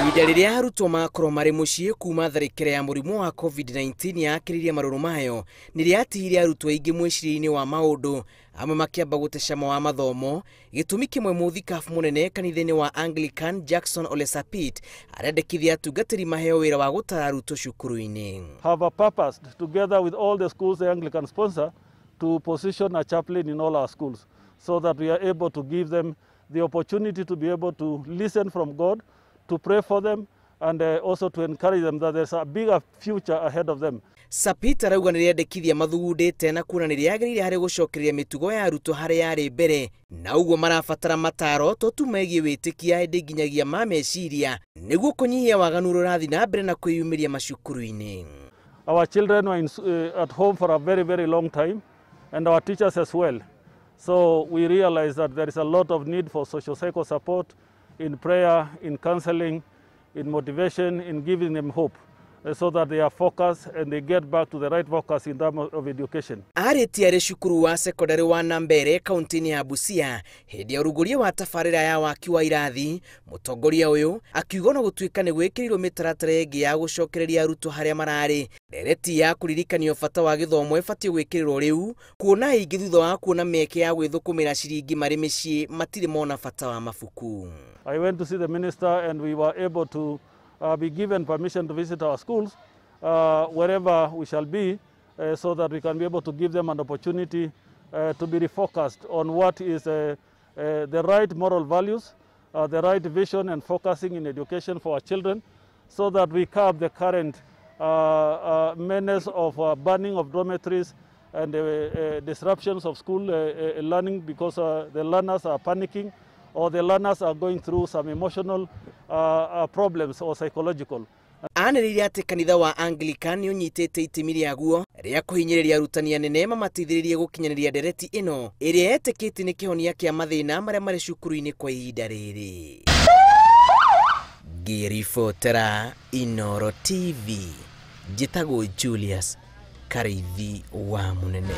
Ihinda rĩrĩa arutwo makorwo marĩ mũciĩ kuma tharĩkĩra ya mũrimũ wa COVID-19 yakĩrĩirie marũrũ mayo, nĩ rĩatigire arutwo aingĩ mwĩcirĩrie-inĩ wa maũndũ, amwe makĩamba gũte cama wa mathomo. Gĩtũmi kĩmwe mũthikabu mũnene kanitha-inĩ wa Anglican Jackson Ole Sapit arendekithia atungatĩri maheo wĩra wa gũtara arutwo cukuru-inĩ. Have a purpose together with all the schools the Anglican sponsor to position a chaplain in all our schools so that we are able to give them the opportunity to be able to listen from God, to pray for them, and also to encourage them that there's a bigger future ahead of them. Sapit arauga nĩ rĩendekithia mathugundĩte na kuona nĩ rĩagĩrĩire harĩ gũcokereria mĩtugo ya arutwo harĩa yarĩ mbere, na ũguo marabatara mataro to tu megiĩ wĩtĩkia ĩndĩ nginyagia ma meciria nĩguo kũnyihia waganu ũrĩa ũrathiĩ na mbere na kwĩyumĩria macukuru-inĩ. Our children were at home for a very, very long time, and our teachers as well. So we realize that there is a lot of need for social psycho support in prayer, in counseling, in motivation, in giving them hope, so that they are focused and they get back to the right focus in terms of education. Arĩtie arĩ cukuru wa sekondari wa Nambere kaunti-inĩ ya Busia hĩndĩ ya ũrugũria wa tabarĩra ya waki wa irathi, mũtongoria ũyũ akiuga ona gũtuĩka nĩ gwĩkĩrĩirwo mĩtaratara ĩngĩ ya gũcokereria arutwo harĩa mararĩ, ndereti ya kũririkanio bata wa gĩthomo ĩbatiĩ gwĩkĩrĩrwo rĩu, kuona aingĩ thutha wa kuona mĩeke ya gwĩthũkũmĩra ciringi marĩ mĩciĩ matirĩ mona bata wa mabuku. I went to see the minister and we were able to be given permission to visit our schools wherever we shall be, so that we can be able to give them an opportunity to be refocused on what is the right moral values, the right vision and focusing in education for our children, so that we curb the current menace of burning of dormitories and disruptions of school learning because the learners are panicking or the learners are going through some emotional problems or psychological. Anĩrĩire atĩ kanitha wa Anglican nĩ ũnyitĩte itemi rĩaguo rĩa kũhinyĩrĩria arutani anene mamateithĩrĩrie gũkinyanĩria ndereti ĩno ĩrĩa etĩkĩtie nĩ kĩhonia kĩa mathĩna marĩa marĩ cukuru-inĩ kwa ihinda rĩrĩ. Ngĩribotera Inooro TV, njĩtagwo Julius Kariithi wa Mũnene.